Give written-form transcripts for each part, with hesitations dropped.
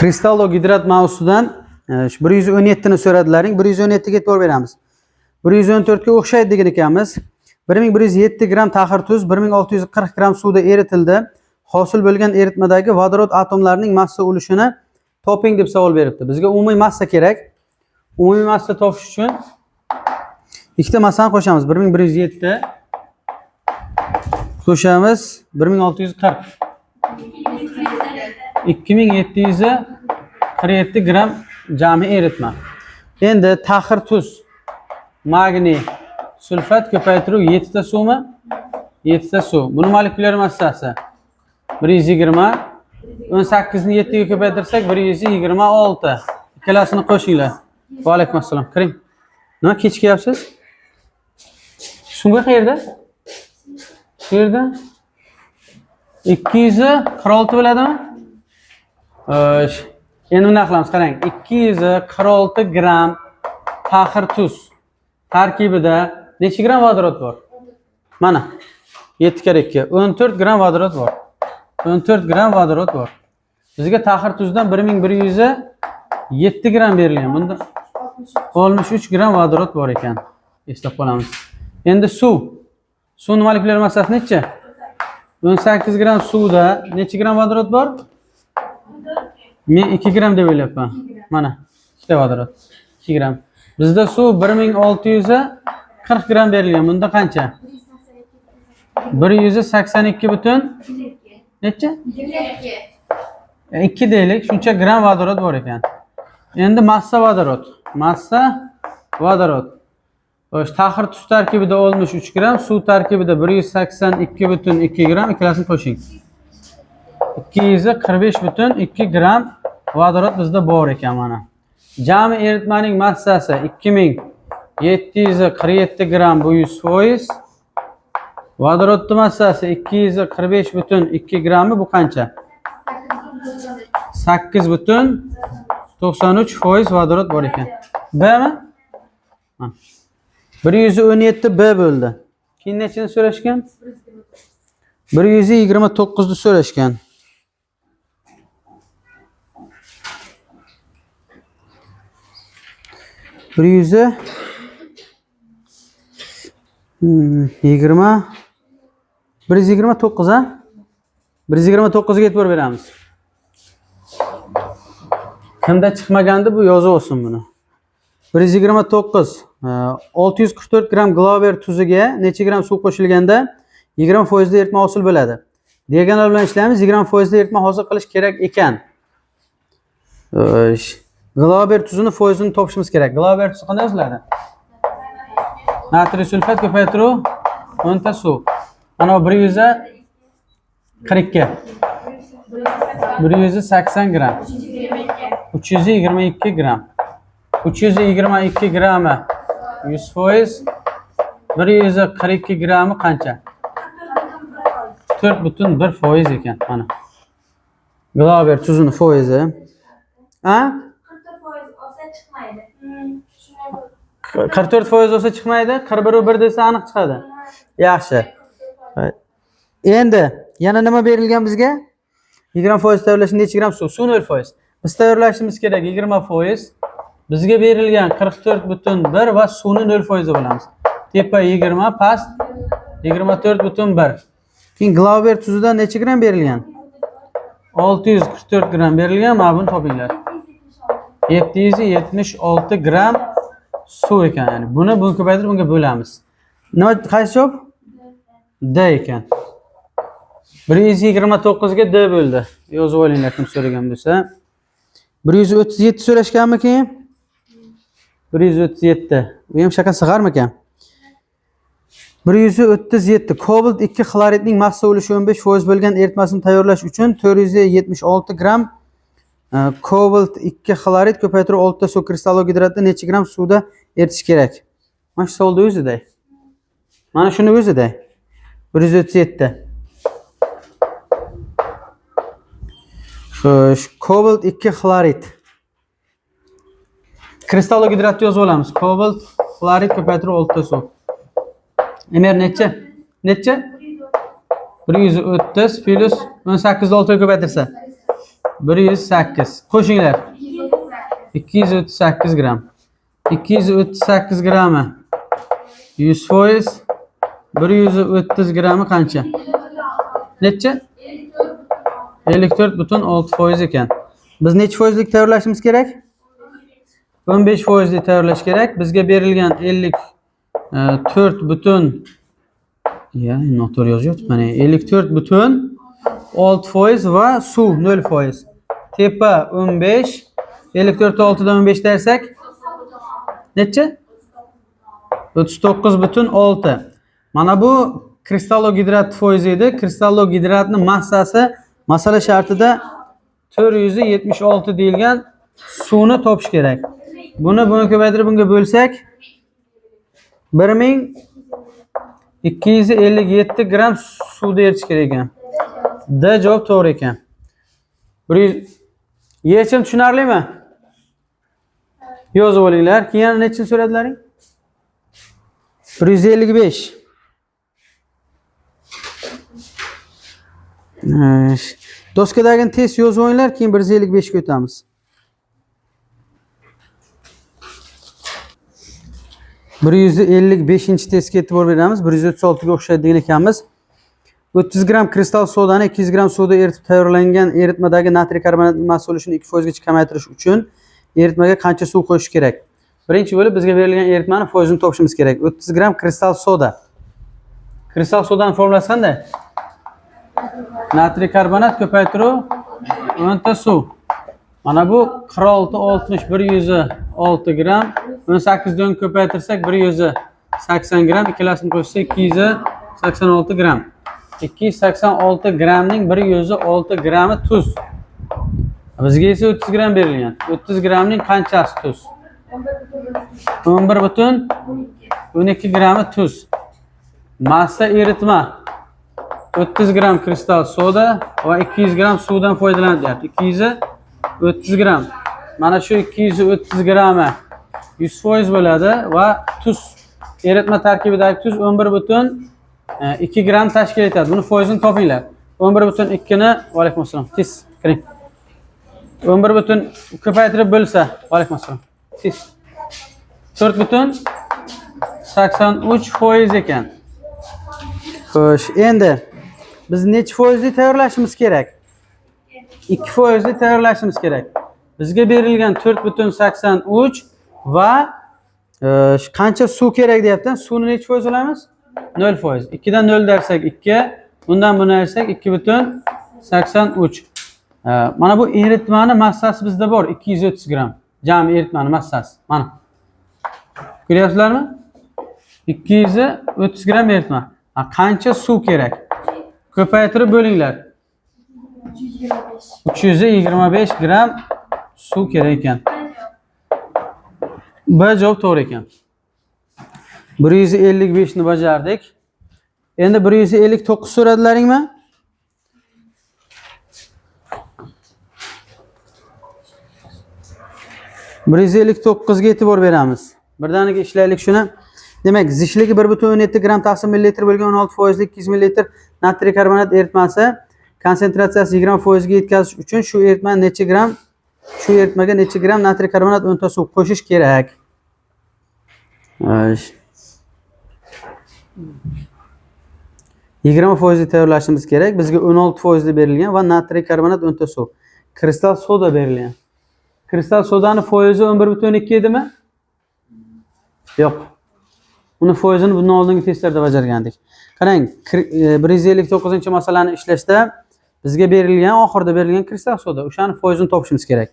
Kristallogidrat mavzusidan shu 117 ni so'radilaring. 117 ga e'tibor beramiz. 114 ga o'xshaydi degan ekanmiz. 1107 gram taxir tuz 1640 gram suvda eritildi. Hosil bo'lgan eritmadagi vodorod atomlarining massa ulushini toping deb savol beribdi. Bizga umumiy massa kerak. Umumiy massa topish uchun ikkita massani qo'shamiz. 1107 qo'shamiz 1640. 2747 gram jami eritma. Endi taxir tuz, magniy sulfat ko'paytiruv 7 ta suvmi? 7 ta suv. Buni molekulyar massasi 120. 18 ni 7 ga ko'paytirsak 126. Ikkalasini qo'shinglar. Va alaykum assalom. Kiring. Nima kechikyapsiz? Sumka qayerda? Shu yerda. 246 bo'ladimi? Xo'sh. Endi bunday qilamiz, qarang. 246 gram taxir tuz tarkibida necha gram vodorod bor? Mana 7 kar 2, 14 gram vodorod bor. 14 gram vodorod bor. Bizga taxir tuzdan 1107 gram berilgan. Bunda 63 gram vodorod bor ekan. Eslab qolamiz. Endi suv. Suvning molekulyar massasi necha? 18 gram suvda necha gram vodorod bor? Men 2 gram deb o'ylayapman. Mana, ikkita vodorod. 2 gram. Bizda suv 1640 gram berilgan. Bunda qancha? 182 butun necha? 2 deylik. Shuncha gram vodorod bor ekan. Endi massa vodorod. Massa vodorod. Xo'sh, taxir tuz tarkibida 63 gram, suv tarkibida 182,2 gram, ikkalasini qo'shing. 245,2 gram vodorod bizda bor ekan mana. Jami eritmaning massasi 2747 gram, bu 100%. Vodorodning massasi 245,2 grammi, bu qancha? 8,93% vodorod bor ekan. B mi? 117 B bo'ldi. Keyin nechini so'rashgan? 129 ni so'rashgan. Bir yuz yigirma, 129, ha? 129 ga e'tibor beramiz. Kimda chiqmaganda bu yozib olsin buni. 129. 644 gram Glauber tuziga necha gram suv qo'shilganda 20% eritma hosil bo'ladi? Diagonal bilan ishlaymiz, 20% eritma hosil qilish kerak ekan. Xo'sh. Glauber tuzini foizini topishimiz kerak. Glauber tuzi qanday yoziladi? Natriy sulfat ko'paytiruv 10 ta suv. Mana bu 142. 180 gram. 322 gram. 322 grammi 100%, 142 grammi qancha? 4,1% ekan mana. Glauber tuzini foizi. A? 44% olsa chiqmaydi. 44% olsa chiqmaydi, 41,1 desa aniq chiqadi. Yaxshi. Endi yana nima berilgan bizga? 20% tayyorlash necha gram suv? Suv 0%. Biz tayyorlashimiz kerak 20%. Bizga berilgan 44,1 va suvni 0% deb olamiz. Tepa 20, past 24,1. Keyin Glauber tuzidan necha gram berilgan? 644 gram berilgan. Mana buni topinglar. 776 gram suv ekan. Ya'ni buni ko'paytirib bunga bo'lamiz. Nima, qaysi javob? D ekan. 129 ga D bo'ldi. Yozib olinglar kim so'ragan bo'lsa. 137 so'rashganmi keyin? 137. Bu ham shaka sig'armikan? 137. Kobalt 2 xloridning massa ulushi 15% bo'lgan eritmasini tayyorlash uchun 476 gram kobalt 2 xlorid ko'paytirib 6 ta suv kristallogidratni necha gram suvda eritish kerak? Mana shu savolda o'zida. Mana shuni o'zida. 137. Xo'sh, kobalt 2 xlorid. Kristallogidratni yozib olamiz. Kobalt xlorid ko'paytirib 6 ta suv. MR necha? Necha? 130 plus 18 ni 6 ga ko'paytirsa. 108. Qo'shinglar. 238 gramm. 238 grammi 100%, 130 grammi qancha? Necha? 54,6% ekan. Biz necha foizlik tayyorlashimiz kerak? 15 foizlik tayyorlash kerak. Bizga berilgan 54 butun, ya noto'g'ri yozyapti. Mana 54,6% va suv 0%. Tepa 15, 54,6 dan 15 dersak necha? 39,6. Mana bu kristallogidrat foizi edi. Kristallogidratning massasi masala shartida 476 deyilgan, suvni topish kerak. Buni ko'paytirib bunga bo'lsak 1257 gramm suvda eritish kerak ekan. D javob to'g'ri ekan. 100 yechim tushunarlimi? Yozib olinglar. Keyin yana nechini so'radilaring? 155. Doskadagini tez yozib olinglar, keyin 155 ga o'tamiz. 155 testga e'tibor beramiz. 136 ga o'xshaydi degan ekanmiz. 30 gramm kristal sodani 200 gramm suvda eritib tayyorlangan eritmadagi natriy karbonatning massa ulushini 2% gacha kamaytirish uchun eritmaga qancha suv qo'shish kerak? Birinchi bo'lib bizga berilgan eritmani foizini topishimiz kerak. 30 gramm kristal soda. Kristal sodaning formulasi qanday? Natriy karbonat ko'paytiruv 10 ta suv. Mana bu 46 60 106 gramm. 18 dan ko'paytirsak 180 gramm, ikkalasini qo'shsak 286 gramm. 286 grammning 106 grammi tuz. Bizga esa 30 gramm berilgan. 30 grammning qanchasi tuz? 11,12 grammi tuz. Massa eritma 30 gramm kristal soda va 200 gramm suvdan foydalanilyapti. 230 gramm. Mana shu 230 grammi 100% bo'ladi va tuz, eritma tarkibidagi tuz 11,2 gramm tashkil etadi. Buni foizini topinglar. 11,2 ni, va alaykum assalom. Tez kiring. 11 ko'paytirib bo'lsa, va alaykum assalom. Tez. 4,83% ekan. Xo'sh, endi biz necha foizli tayyorlashimiz kerak? 2 foizli tayyorlashimiz kerak. Bizga berilgan 4,83 va qancha suv kerak deyapti. Suvni necha foiz olamiz? 0%. 2 dan 0 dersak 2, bundan buni ayirsak 2,83. Mana bu eritmani massasi bizda bor 230 gramm. Jami eritmani massasi. Mana. Ko'ryapsizlarmi? 230 gramm eritma. Qancha suv kerak? Ko'paytirib bo'linglar. 325 gramm suv kerak ekan. B javob to'g'ri ekan. 155 ni bajardik. Endi 159 so'radilaringmi? 159 ga e'tibor beramiz. Birdaniga ishlaylik shuni. Demak, zichligi 1,17 gramm taqsim millilitr bo'lgan 16%lik 200 millilitr natriy karbonat eritmasi konsentratsiyasi 20% ga yetkazish uchun shu eritma necha gramm, shu eritmaga necha gramm natriy karbonat o'nta suv qo'shish kerak? 20% tayyorlashimiz kerak. Bizga 16% berilgan va natriy karbonat o'nta suv. Kristal soda berilgan. Kristal sodani foizi 11,2 edimi? Yo'q. Uni foizini bundan oldingi testlarda bajargandik. Qarang, 159-masalani ishlashda bizga berilgan, oxirida berilgan kristal soda, o'shani foizini topishimiz kerak.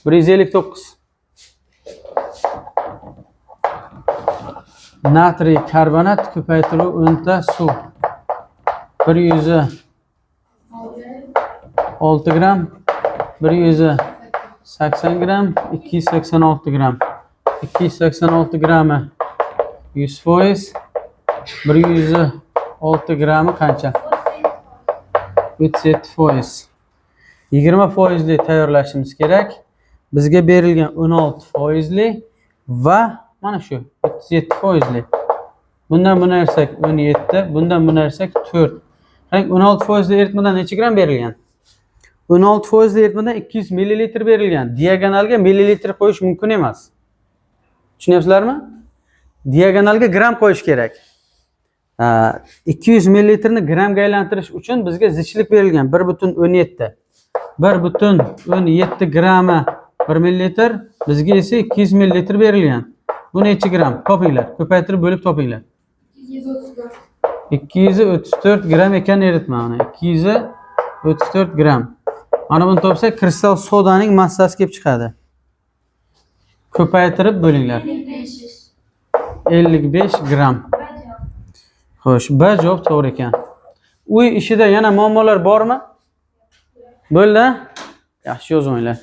159. Natriy karbonat ko'paytiruv o'nta suv. 106 gramm, 180 gramm, 286 gramm. 286 grammi 100%, 106 grammi qancha? 37%. 20%li tayyorlashimiz kerak. Bizga berilgan 16%li va mana shu 37%li. Bundan buni ayirsak 17, bundan buni ayirsak 4. Qarang, 16%li eritmadan necha gramm berilgan? 16 foizli eritmadan 200 millilitr berilgan. Diagonalga millilitr qo'yish mumkin emas. Tushunyapsizlarmi? Diagonalga gram qo'yish kerak. 200 millilitrni grammga aylantirish uchun bizga zichlik berilgan 1,17. 1,17 grammi 1 millilitr, bizga esa 200 millilitr berilgan. Bu necha gram? Topinglar. Ko'paytirib bo'lib topinglar. 234. 234 gram ekan eritma mana. 234 gram. Mana buni topsak, kristal sodaning massasi kelib chiqadi. Ko'paytirib bo'linglar. 55. 55 gram. Xo'sh, B javob to'g'ri ekan. Uy ishida yana muammolar bormi? Bo'ldi? Yaxshi, yozinglar.